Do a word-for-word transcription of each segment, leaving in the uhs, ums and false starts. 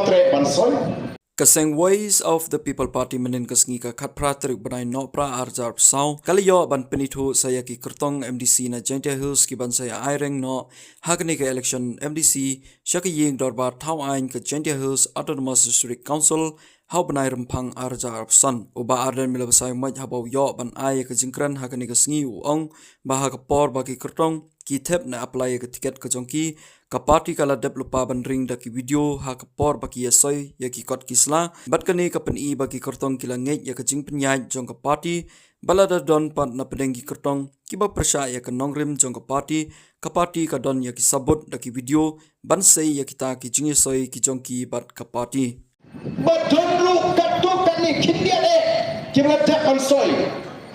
treh ban soi. Ka seng Voice of the People Party mynnin ka sngi ka khatphra tarik bnai Nohprah arhajar arphew saw ka la ïoh ban pynithuh sa ïa ki kyrtong M D C na Jaintia Hills ki ban sa ïa aireng noh ha kane ka election M D C sha ka ïing dorbar thaw aiñ ka Jaintia Hills Autonomous District Council ha u bnai Rymphang arhajar arphew san. U Bah Ardent Miller Basaiawmoit haba u ïoh ban ai ïa ka jingkren ha kane ka sngi u ong ba ha ka por ba ki kyrtong ki thep ne apply ïa ka tiket ka jong ki, ka party ka la dep lypa ban ring da ki video ha ka por ba ki ïa soi ïa ki kot ki sla. Bad kane ka pyni ba ki kyrtong ki la ngeit ïa ka jingpynïaid jong ka party, ba lada don pat na pdeng ki kyrtong kiba pyrshah ïa ka nongrim jong ka party, ka party ka don ïa ki sabut da ki video ban sei ïa kita ki jingïasoi ki jong ki bad ka party. Ba don ruh katto katne khyndiat eh kiba la dep ban soi.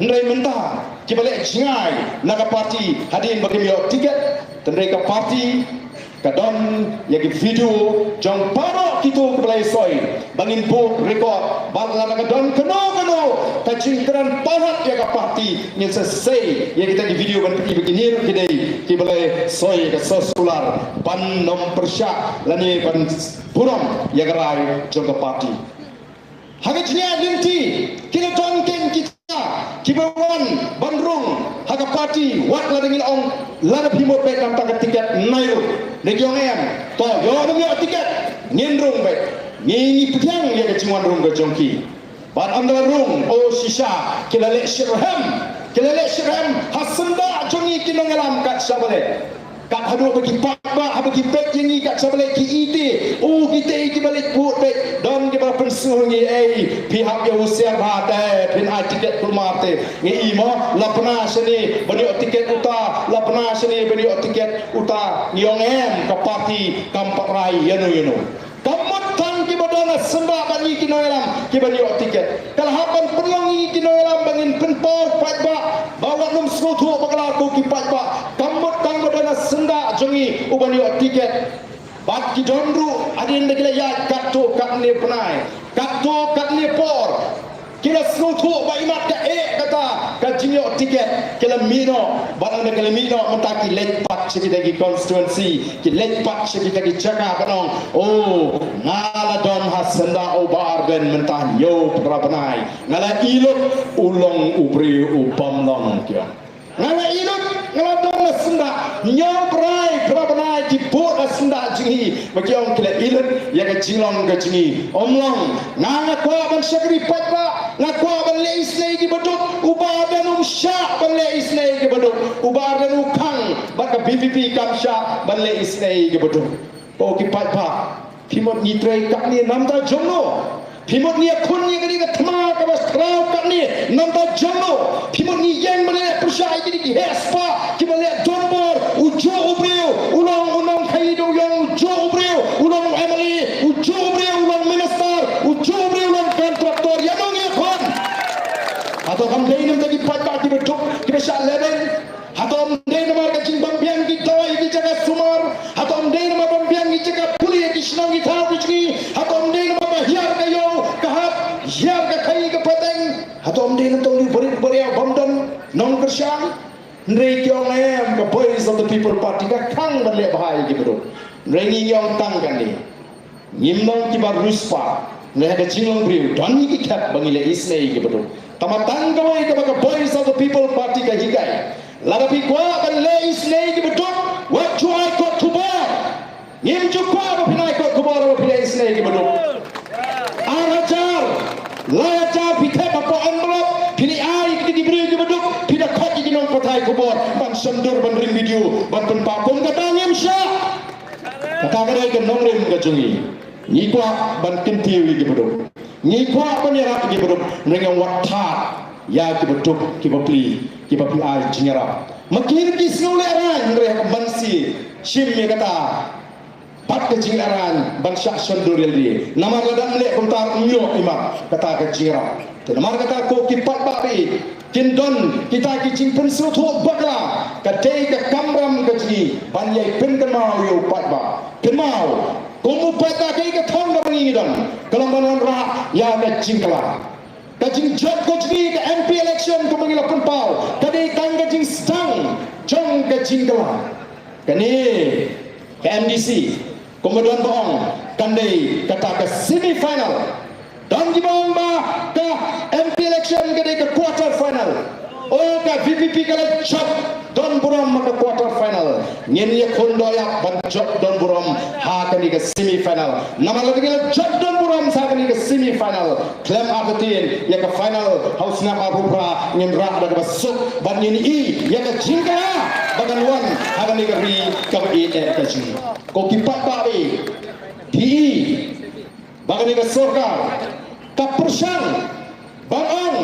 Hynrei mynta kiba leh jngai na ka party hadien ba kim ïoh tiket. Hynrei ka party ka don ïa ki video jong baroh kito kiba la ïa soi ba ngin bud record. Bad lada ka don kano kano ka jingkren palat ïa ka party, ngin sa sei ïa kita ki video ban pyni ba kine ruh ki dei kiba la ïa soi ïa ka soskular ban nym pyrshah lane ban burom ïa ka rai jong ka party. Ha ka jingïaid lynti ki la don kein kita kiba wan ban rung ha ka party, wat lada ngin ong lada phi mut beit na bynta ka tiket, nai rung. Lada ki ong em, to ïoh, nym ïoh tiket, ngin rung beit. Ngi, ngi pdiang ïa ka jingwan rung ka jong ki. Bad ynda la rung, oh shisha ki la leh shitrhem. Ki la leh shitrhem ha syndah jong ngi ki nongïalam kat shaba leh. Kat haduh ba ki paidbah haba ki peit ïa ngi kat shaba leh ki ïeit. Oh, kita kiba leit vote beit. Don kiba la pynsngew ïa ngi, ei, phi hap ïa husiar bha te, phin ai tiket kulmar te. Ngi i mo, la pynah shane ban ïoh tiket uta, la pynah shane ban ïoh tiket uta. Ngi ong em, ka party kam pat rai ïano ïano. Kam mut tang kiba don ha syndah bad ngi ki nongïalam kiban ïoh tiket. Ka la hap ban pynlong ïa ngi ki nongïalam ba ngin pynpaw paidbah ba wat nym sngewthuh bakla ko ki paidbah. Kam mut tang ba don ha syndah jong ngi uban ïoh tiket. Bad ki don ruh hadien ba ki la ïaid katto katne bnai, katto katne por, ki la sngewthuh ba imat ka eh kata ka jingïoh tiket, ki la mih noh. Bad ynda ki la mih noh mynta ki leit pat sha kita ki constituency, ki leit pat sha kita ki jaka ban ong, oh, nga la don ha syndah u Bah Ardent mynta hynñiew phra bnai, nga la i lut u long u briew u bym long, ki ong. Nga la i lut, nga la don ha syndah hynñiew bnai phra bnai, ki bud ha syndah jong ngi. Ba ki ong ki la i lut ïa ka jinglong ka jong ngi. Ym long. Nga, nga kwah ban shakri paidbah, nga kwah ban leh isynei ïa ki baduk. U Bah Ardent um shah ban leh isynei ïa ki baduk. U Bah Ardent u khang bad ka VPP kam shah ban leh isynei ïa ki baduk. Ko ki paidbah, phi mut ngi trei katne namar jong no? Phi mut ngi ïakhun ïa kane ka thma kaba khraw katne namar jong no? Phi mut ngi ïeng ban leh pyrshah ïa kine ki heh spah kiba leh donbor, u juh u briew u long u nongkhaïi dewïong, u juh u briew u long u MLA, u juh u briew u long minister, u juh u briew u long contractor. Ïano ngi ïakhun? Hato kam dei namar ki paidbah kiba duk kiba shah lehbeiñ? Hato ym dei namar ka jingbym biang ki dawai ki jaka sumar? Hato ym dei namar bym biang ki jaka pule ki shnong ki thaw ki jngi? Hato ym dei namar ba hiar ka ïew ka hap, hiar ka khaïi ka pateng? Hato ym dei namar tang u barit bariaw bym don nongkyrshan? Hynrei ki ong em, ka Voice of the People Party ka khang ban leh bha ïa ki baduk. Hynrei ngi ong tang kane. Ngim long kiba riewspah, ngi ha ka jinglong briew don ngi ki khep ba ngi leh isynei ïa ki baduk. Tangba tang kawei kaba ka Voice of the People Party ka hikai. Lada phi kwah ban leh isynei ïa ki baduk, wat ju ai kot khubor. Ngim ju kwah ba phin ai kot khubor ba phi leh isynei ïa ki baduk. Ar hajar, lai hajar phi thep hapoh envelope, phi leit ai ïa ki briew ki baduk, phi da khot ïa ki nongpathai khubor ban shondur, ban ring video, ban pynpaw. Kum kata ngim shah. Kata ka dei ka nongrim ka jong ngi. Ngi kwah ban kyntiew ïa ki baduk. Ngi kwah ban ïarap ïa ki baduk. Hynrei ngim wat thad ïa ki baduk, ki bapli, ki bapli ai jingïarap. Ma ki ruh ki sngew lehraiñ, hynrei ha ka ban sien shim ïa kata bad ka jinglehraiñ ban shah shondur ïalade. Namar lada ym leh kumta ym ïoh imat kata ka jingïarap. Te namar kata ko ki paidbah, kin don kita ki jingpynsngewthuh bakla, ka dei ka kamram ka jong ngi ban ïai pynkynmaw ïa u paidbah. Kynmaw, kum u paidbah ka dei ka thong kaba ngi don, ka long ban wanrah ïa ka jingkylla. Ka jingjop ka jong ngi ka MP election kumba ngi la pynpaw, ka dei tang ka jingsdang jong ka jingkylla. Kane ka MDC, kumba don ba ong, kan dei kata ka semi final. Don kiba ong ba ka M P election ka dei ka quarter final. O, ka V P P ka la jop don burom ha ka quarter final. Ngin ïakhun dohnud ban jop don burom ha kane ka semi final. Namar lada ngi la jop don burom ha kane ka semi final, khlem artatien ïa ka final ha u snem arphew phra ngin rah da kaba suk bad ngin ïohi ïa ka jingkyrkhu ba kan wan ha kane ka ri kaba ïeit ka jong ngi. Ko ki paidbah, phi ba kane ka sorkar ka pyrshang ban ong,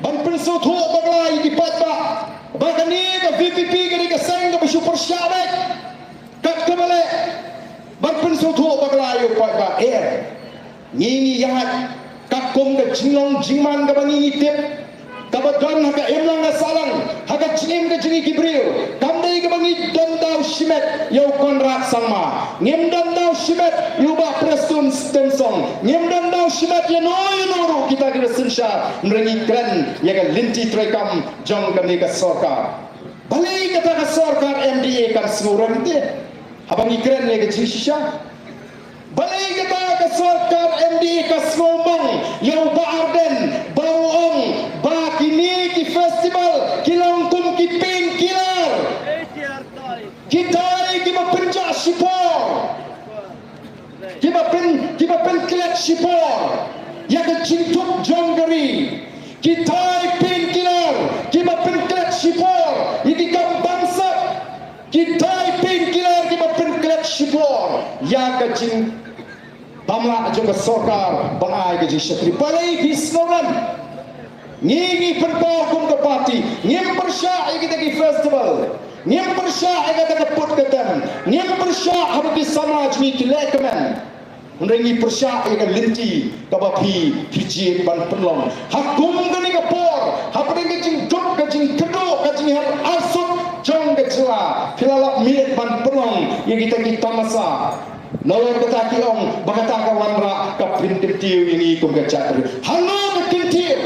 ban pynsngewthuh bakla ïa ki paidbah ba kane ka V P P ka dei ka seng kaba shu pyrshah beit. Kat kaba leh ban pynsngewthuh bakla ïa u paidbah, eh, ngi ngi ïaid katkum ka jinglong jingman kaba ngi ngi tip, kaba don ha ka imlang ka sahlang, ha ka jingim ka jong ngi ki briew. Kam dei kaba ngi don daw shimet ïa u Conrad Sangma, ngim don daw shimet ïa u Bah Prestone Tynsong, ngim don daw shimet ïano ïano ruh kita kiba synshar. Hynrei ngi kren ïa ka lynti treikam jong kane ka sorkar. Balei kata ka sorkar M D A kan sngewrem te haba ngi kren ïa ka jingshisha? Balei kata ka sorkar M D A ka sngewmong ïa u Bah Ardent ba u ong ba kine ki festival ki long kum ki painkiller, ki dei kiba pynjah shipor, kiba pyn, kiba pynklet shipor ïa ka jingduk jong ka ri, ki dei painkiller kiba pynklet shipor ïa ki kam bamsap, ki dei painkiller kiba pynklet shipor ïa ka jingbamla jong ka sorkar ban ai ka jingshakri. Balei phi sngewrem? Ngi ngi pynpaw kum ka party, ngim pyrshah ïa kita ki festival, ngim pyrshah ïa kata ka put ka tem, ngim pyrshah haba ki samla jong ngi ki leh kmen. Hynrei ngi pyrshah ïa ka lynti kaba phi, phi jied ban pynlong ha kum kane ka por, hapdeng ka jingduk, ka jingkyrduh, ka jinghiar arsut jong ka jylla, phi la lap miet ban pynlong ïa kita ki tamasa. Nalor kata ki ong ba kata ka wanrah ka pynkyntiew ïa ngi kum ka jaitbynriew. Hangno ka kyntiew?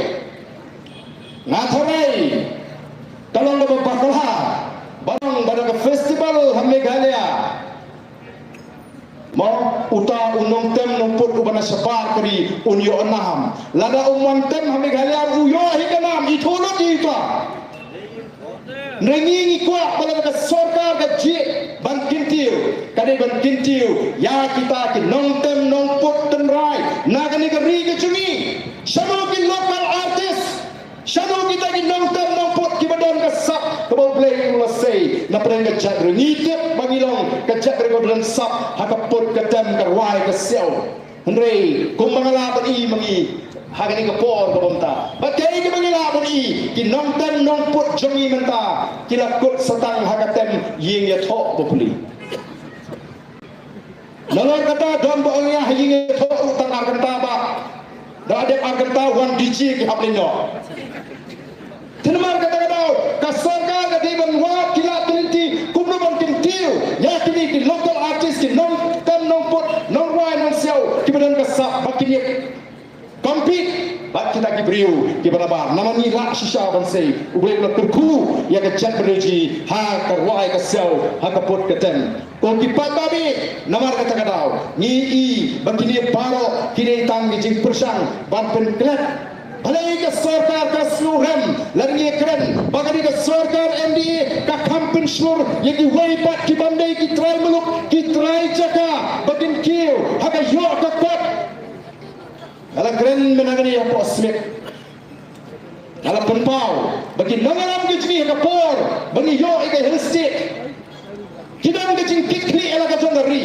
Nga tharai ka long kaba bakla ban ong ba da ka festival ha Meghalaya, mo, uta u nongtem nongput uba na shabar ka ri un ïoh nam. Lada um wan tem ha Meghalaya u ïoh hi ka nam, i thulot i uta. Hynrei ngi ngi kwah ba lada ka sorkar ka jied ban kyntiew, ka dei ban kyntiew ïa kita ki nongtem nongput tynrai na kane ka ri ka jong ngi. Shano ki local artist? Shano kita ki nongtem nongput kiba don ka sap kaba U Blei u la sei na pdeng ka jaitbynriew? Ngi tip ba ngi long ka jaitbynriew kaba don sap ha ka put ka tem, ka rwai ka siaw. Hynrei kumba nga lah ban i ma ngi ha kane ka por kaba mynta, ba kaei kaba ngi lah ban i, ki nongtem nongput jong ngi mynta ki la kut sa tang ha ka tem ïing ïathoh bapli. Nalor kata don ba ong ïa ha ïing ïathoh ruh tang ar kynta, ba da dep ar kynta wan D J ki hap lyngngoh. Te namar kata ka daw ka sorkar ka dei ban wad ki lad ki lynti kumno ban kyntiew ïa kine ki local artist, ki nongtem nongput, nongrwai nongsiaw kiba don ka sap ba kin ïa compete bad kita ki briew kiba nabar. Namar ngi lah shisha ban sei U Blei u la kyrkhu ïa ka jaitbynriew jong ngi ha ka rwai ka siaw, ha ka put ka tem. Ko ki paidbah, namar kata ka daw ngi i ba kine baroh ki dei tang ki jingpyrshang ban pynklet. Balei ka sorkar ka sngewrem lada ngi kren ba kane ka sorkar M D A ka kham pynshlur ïa kiwei pat ki bym dei ki trai muluk ki trai jaka ba kin kiew ha ka ïoh ka kot? Nga la kren mynta kane hapoh Smit. Nga la pynpaw ba ki nongïalam ki jong ngi ha ka por ba ngi ïoh ïa ka Hill State, ki don ka jingkitkhlieh ïa la ka jong ka ri.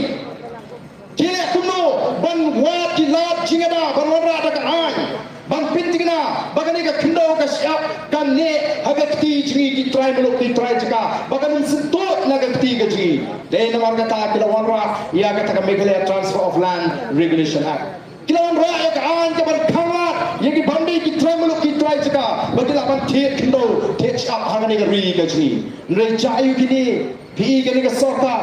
Ki leh kumno ban wad ki lad jingada ban wanrah da ka aiñ, ban pynthikna ba kane ka khyndew ka shyiap kan neh ha ka kti jong ngi ki trai muluk ki trai jaka, ba kan ym syntuid na ka kti ka jong ngi. Dei namar kata ki la wanrah ïa kata ka Meghalaya Transfer of Land Regulation Act. Ki la wanrah ïa ka aiñ kaban khanglad ïa ki bym dei ki trai muluk ki trai jaka ba ki lah ban thied khyndew thied shyiap ha kane ka ri ka jong ngi. Hynrei jia aïu kine, phi i kane ka sorkar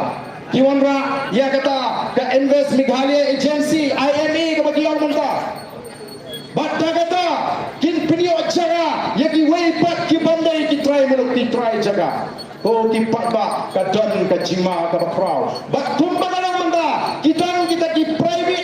ki wanrah ïa kata ka Invest Meghalaya Agency, I M A, kaba ki ong mynta. Bad da kata kin pynïoh jaka ïa kiwei pat ki bym dei ki trai muluk ki trai jaka. Ko ki paidbah, ka don ka jingma kaba khraw. Bad kumba nga la ong mynta, ki don kita ki private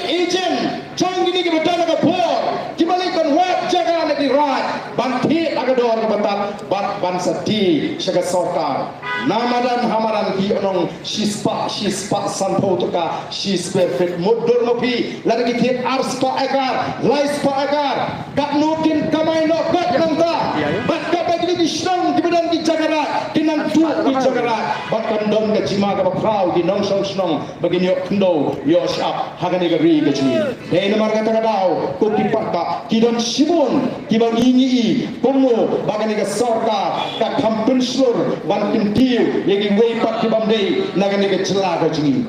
Sa die sha ka sorkar. Na madan ha madan ki ong shispah, shispah sanphew tyngka shi square feet. Mutdur ma phi, lada ki thied arspah ekar, laispah ekar, katno kin kamai noh kat nangta? Bad katba kine ki shnong kiba don ki jaka raid kin nang tuh ki jaka raid, bad kan don ka jingma kaba khraw, ki nongshong shnong ba kin ïoh khyndew ïoh shyiap ha kane ka ri ka jong ngi. Dei namar kata ka daw, ko ki paidbah, ki don shibun kiba ngi ngi i kumno ba kane ka sorkar ka kham pynshlur ban kyntiew ïa kiwei pat ki bym dei na kane ka jylla ka jong ngi.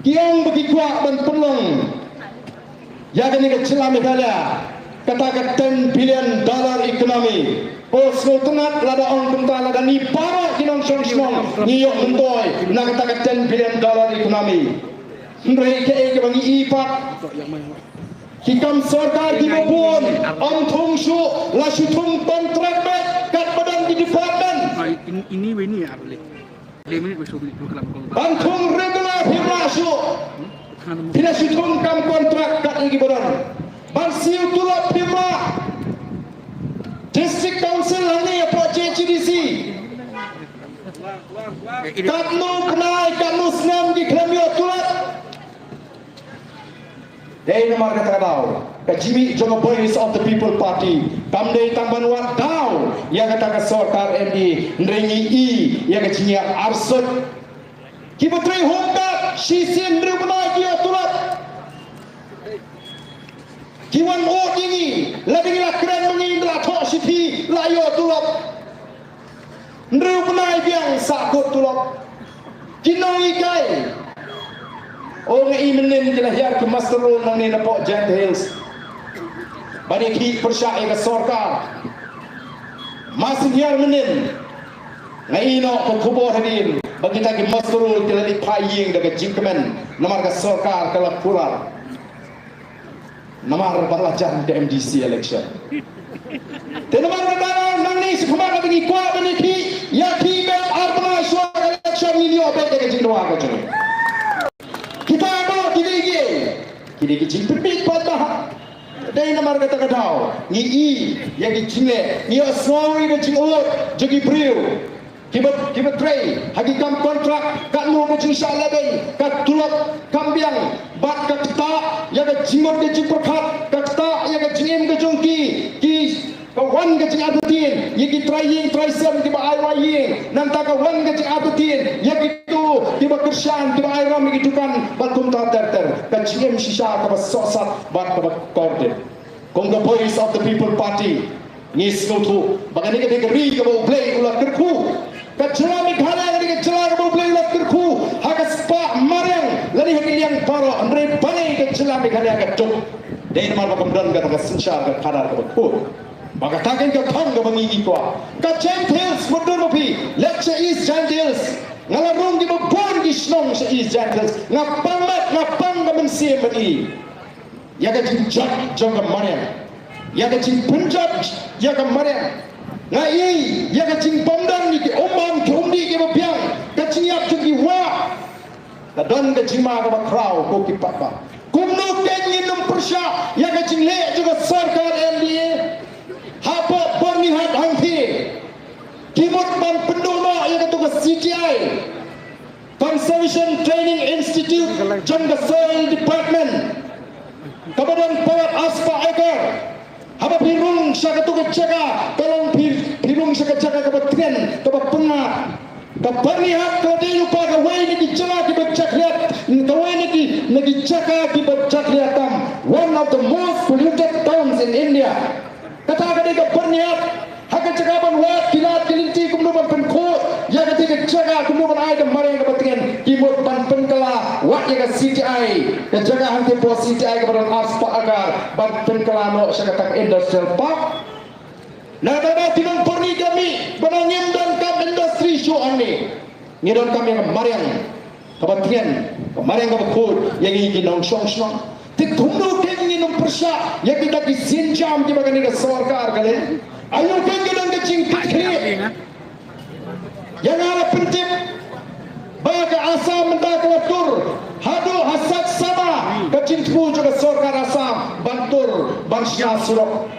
Ki ong ba ki kwah ban pynlong ïa kane ka jylla Meghalaya kata ka ten billion dollar economy. Ko sngewtynnat lada ong kumta, lada ngi baroh ki nongshong shnong ngi ïoh myntoi na kata ka ten billion dollar economy. Hynrei kaei kaba ngi i pat, ki kam sorkar kiba bun ym thung shuh, la shu thung contract beit katba don ki department. Ban thung regular phim lah shuh. Phi la shu thung kam contract kat ïa kiba don. Ban siew tulop phim lah. District Council hangne hapoh J H A D C, katno bnai, katno snem ki khlem ïoh tulop? Dei namar kata ka daw, ka jingmih jong ka Voice of the People Party kam dei tang ban wad daw ïa kata ka sorkar M D A, hynrei ngi i ïa ka jingïar arsut. Kiba trei home guard shisien hynriew bnai ki ïoh tulop. Ki wan ud ïa ngi, lada ngi la kren ma ngi, la thoh shithi, la ïoh tulop. Hynriew bnai biang sa kut tulop. Ki nonghikai. O, nga i mynnin ki la hiar ki muster roll nangne napoh Jaintia Hills ban ïa khih pyrshah ïa ka sorkar. Mar shu hiar mynnin, nga i noh ka khubor hadien ba kita ki muster roll ki la leit phai ïing da ka jingkmen namar ka sorkar ka la kular. Namar ba la jan ka M D C election. Te namar kata nangne sha khmat ba ngi kwah ban ïa khih, ïa khih beit ar bnai shuwa ka election ngin ïoh beit ïa ka jingdawa ka jong ngi. Kita ruh ki dei ki, ki dei ki jingpynbeit pat ba ha. Dei namar kata ka daw ngi i ïa ki jingleh, ngi ïohsngew ïa ka jingud jong ki briew. Kiba, kiba trei ha ki kam kontrak, katno ka jingshah lehbeiñ, ka tulop kam biang, bad ka ktah ïa ka jingmut ka jingpyrkhat, ka ktah ïa ka jingim ka jong ki, ki, ka wan ka jingartatien ïa ki trai ïing trai sem kiba ai wai ïing, nangta ka wan ka jingartatien ïa kito kiba kyrshan, kiba ai ram ïa ki dukan, bad kumta ter ter. Ka jingim shisha kaba sohsat bad kaba kordit. Kum ka Voice of the People Party, ngi sngewthuh ba kane ka dei ka ri kaba U Blei u la kyrkhu. Ka jylla Meghalaya ka dei ka jylla kaba U Blei u la kyrkhu ha ka spah mariang lane ha ki liang baroh, hynrei balei ka jylla Meghalaya ka duk? Dei namar ba kam don kata ka synshar ka khadar kaba khuid. Ba kata kein ka thong kaba ngi ngi kwah. Ka Jaintia Hills, mutdur ma phi, leit sha East Jaintia Hills. Nga la rung kiba bun ki shnong sha East Jaintia Hills. Nga pang met, nga pang ka mynsiem ban i ïa ka jingjot jong ka mariang, ïa ka jingpynjot ïa ka mariang. Nga i ïa ka jingbymdon ïa ki umbam ki umdih kiba biang, ka jingïap jong ki wah. Ka don ka jingma kaba khraw ko ki paidbah. Kumno kein ngin ym pyrshah ïa ka jingleh jong ka sorkar M D A? Hapoh Byrnihat hangtei ki mut ban pynduh noh ïa kato ka C T I, Conservation Training Institute jong ka Soil Department, kaba don palat arspah acre. Haba phi rung sha kato ka jaka, ka long phi, phi rung sha ka jaka kaba tngen, kaba pyngngad. Ka Byrnihat ka dei lypa kawei na ki jaka kiba jakhlia, kawei na ki, na ki jaka kiba jakhlia tam. One of the most polluted towns in India. Kata ka dei ka Byrnihat. Ha ka jaka ban wad ki lad ki lynti kumno ban pynkhuid ïa kata ka jaka, kumno ban ai ka mariang kaba tngen, ki mut ban pynkylla wat ïa ka C T I, ka jaka hangtei hapoh C T I kaba don arspah acre, ban pynkylla noh sha kata ka industrial park. Na kata ka daw ki nongpyrngi ka mih ba ngim donkam industry shuh hangne. Ngi donkam ïa ka mariang kaba tngen, ka mariang kaba khuid ïa ngi ki nongshong shnong. Te kumno kein ngin ym pyrshah ïa kita ki sienjam kiba kane ka sorkar ka leh? Aïu kein ka don ka jingkitkhlieh? Ïa nga la pyntip ba ka Assam mynta ka la tur haduh ha Satsama, ka jingthmu jong ka sorkar Assam ban tur, ban shna surok.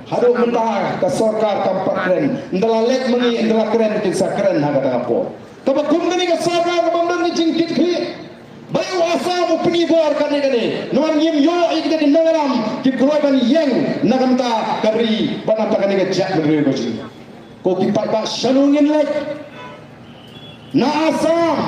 Haduh mynta ka sorkar kam pat kren. Ynda la leit mynne, ynda la kren, kin sa kren ha kata ka por. Kaba kum kane ka sorkar kaba ym don ka jingkitkhlieh. Ba u Assam u pyni bor kane kane. Namar ngim ïoh ïa kita ki nongïalam ki kloi ban ïeng na ka bynta ka ri bad na ka bynta kane ka jaitbynriew ka jong ngi. Ko ki paidbah, shano ngin leit? Na Assam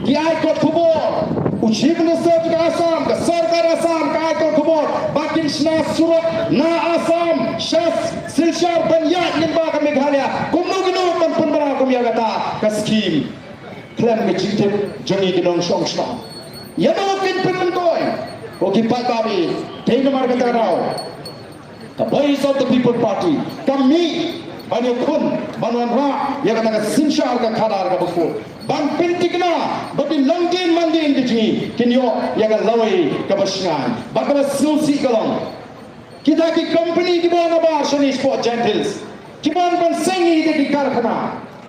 ki ai kot khubor, u Chief Minister ka Assam, ka sorkar Assam ka ai kot khubor ba kin shna surok na Assam sha Silchar ban ïaid lyngba ka Meghalaya. Kumno kino ban pynbna kum ïa kata ka skim khlem ka jingtip jong ngi ki nongshong shnong? Ïa no kin pynmyntoi? Ko ki paidbah, dei namar kata ka daw ka Voice of the People Party ka mih ban ïakhun, ban wanrah ïa kata ka synshar ka khadar kaba khuid, ban pynthikna ba ki longdien mandien ki jong ngi kin ïoh ïa ka lawei kaba shngaiñ. Bad kaba sngewsih ka long, kita ki company kiba wan nabar shane shapoh Jaintia Hills, kiba wan ban seng ïa kita ki karkhana,